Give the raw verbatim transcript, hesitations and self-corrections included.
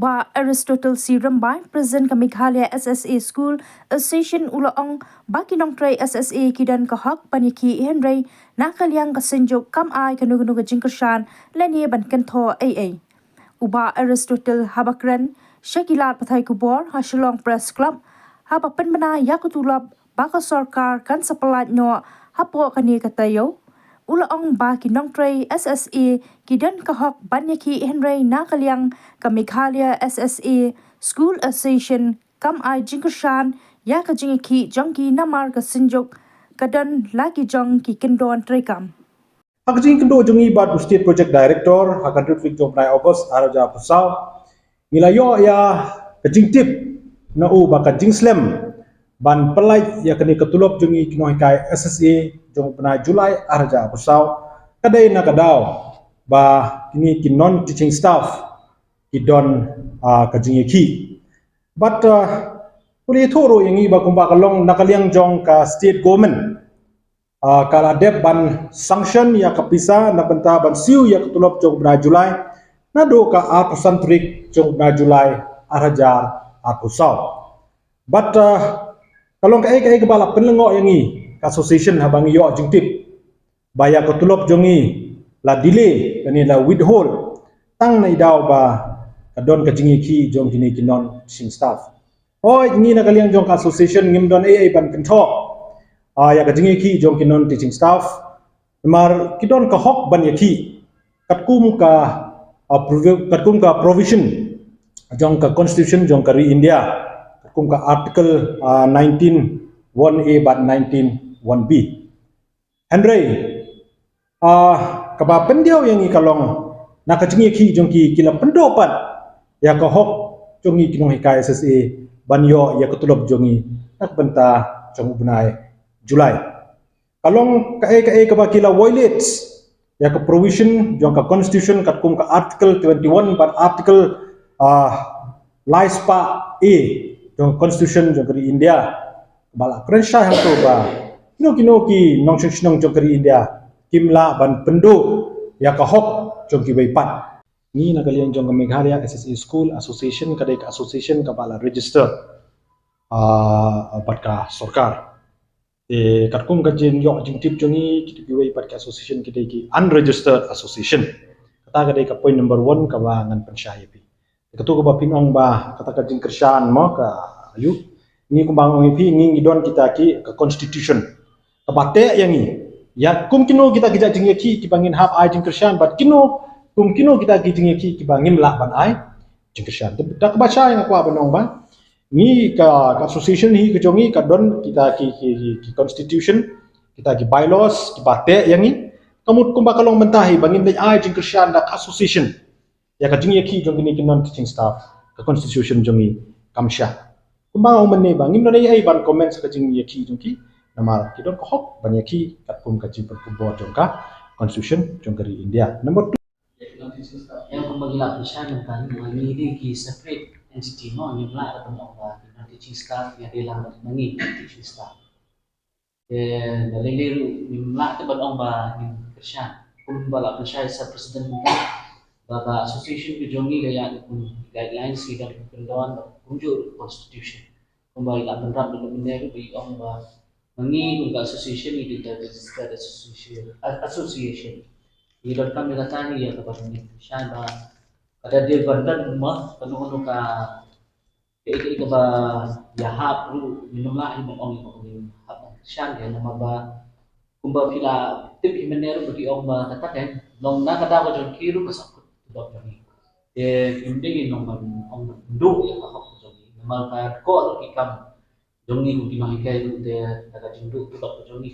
Bah Aristotle C Rymbai, President ka Meghalaya S S A School Association, u la ong ba ki nongtrei S S A ki don ka hok ban ïakhih, hynrei na ka liang ka synjuk kam ai kano kano ka jingkyrshan lane ban kynthoh ei ei. U Bah Aristotle haba kren sha ki lad pathai khubor ha Shillong Press Club haba pynbna ïa ka tulop ba ka sorkar kan sa pyllait noh hapoh kane ka taïew, u la ong ba ki nongtrei S S A ki don ka hok ban ïakhih, hynrei na ka liang ka Meghalaya S S A School Association kam ai jingkyrshan ïa ka jingïakhih jong ki namar ka synjuk ka don la ki jong ki kyndon treikam. Ha ka jingkynduh jong ngi bad u State Project Director ha ka dud week jong u bnai August ar hajar arphew saw, ngi la ïoh ïa ka jingtip na u ba ka jingslem ban pyllait ïa kane ka tulop jong ngi ki nonghikai S S A jong u bnai July ar hajar arphew saw ka dei na ka daw ba kine ki non teaching staff ki don ah, ka jingïakhih. Bad ah, u la ïathuh ruh ïa ngi ba kumba ka long na ka liang jong ka state government, ah, ka la dep ban sanction ïa ka pisa na bynta ban siew ïa ka tulop jong u bnai July naduh ka arphew san tarik jong u bnai July ar hajar arphew saw. Bad ah, ka long kaei kaei kaba la pynlyngngoh ïa ngi ka association haba ngi ïoh jingtip ba ïa ka tulop jong ngi la delay lane la withhold tang na i daw ba ka don ka jingïakhih jong kine ki non teaching staff. Hooid, ngi na ka liang jong ka association ngim don ei ei ban kynthoh ah, ïa ka jingïakhih jong ki non teaching staff. Namar ki don ka hok ban ïakhih katkum ka ah, provi- katkum ka provision jong ka constitution jong ka ri India, katkum ka article ah, nineteen one A bad nineteen one B. Hynrei ah, kaba pyndiaw ïa ngi ka long na ka jingïakhih jong ki ki la pynduh pat ïa ka hok jong ngi ki nonghikai S S A ban ïoh ïa ka tulop jong ngi na ka bynta jong u bnai July. Ka long kaei kaei kaba ki la violate ïa ka provision jong ka constitution katkum ka article twenty-one bad article ah, lai spah A jong ka constitution jong ka ri India. Ba la kren shai hangto ba kino kino ki nongshong shnong jong ka ri India kim lah ban pynduh ïa ka hok jong kiwei pat. Ngi na ka liang jong ka Meghalaya S S A School Association ka dei ka association kaba la register ah, bad ka sorkar. Te katkum ka jingïoh jingtip jong ngi, kito kiwei pat ki association ki dei ki unregistered association. Kata ka dei ka point number one kaba ngan pynshai ïa phi. Te kato kaba phin ong ba kata ka jingkyrshan mo ka aïu, ngi kumba nga ong ïa phi, ngi ngi don kita ki ka constitution kaba teh ïa ngi ïa kum kino kita ki jingïakhih kiba ngin hap ai jingkyrshan bad kino kum kino kita ki jingïakhih kiba ngim lah ban ai jingkyrshan. Te da kaba shai nga kwah ban ong ba ngi ka, ka association hi ka jong ngi ka don kita ki, ki, ki, ki constitution, kita ki bylaws kiba teh ïa ngi. Ka mut kumba ka long mynta hi ba ngim dei ai jingkyrshan da ka association ïa ka jingïakhih jong kine ki non teaching staff, ka constitution jong ngi kam shah. Kumba nga ong mynne ba ngim don ei ei ban comment sa ka jingïakhih jong ki, namar ki don ka hok ban ïakhih katkum ka jingpynkup bor jong ka constitution jong ka ri India. Number two, ïa kumba ngi la pynshai mynta, ngi dei ki separate entity mo, ngim lah ban ong ba ki non teaching staff ïa dei lang bad ngi teaching staff. Te na lei lei ruh ngim lah te ban ong ba ngin kyrshan. Kumba la pynshai sa president mynta ba ka association ka jong ngi ka ïa ki guidelines, ki don ki kyndon, kumjuh ruh constitution. Kumba i la pynrap da mynne ruh ba i ong ba ma ngi kum ka association ngi dei da registered association, a-, association. Ngi donkam ïa kata hi ïa kaba ngi kyrshan ba ka da dei ban don ma kano kano ka, ka, ka, kaba ïahap ruh ngim lah hi ban ong ïa kaba ngin hap ban kyrshan ïa namar ba kumba phi la tip hi mynne ruh ba ki ong ba kata kan long na ka daw ka jong ki ruh ka sahkut ka dok jong ngi. Te ngim dei ngin long ban ong ban duh ïa ka hok ka jong ngi namar ka ko ruh ki kam jong ngi kum ki nonghikai ruh te da ka jingduh ka dok ka jong ngi.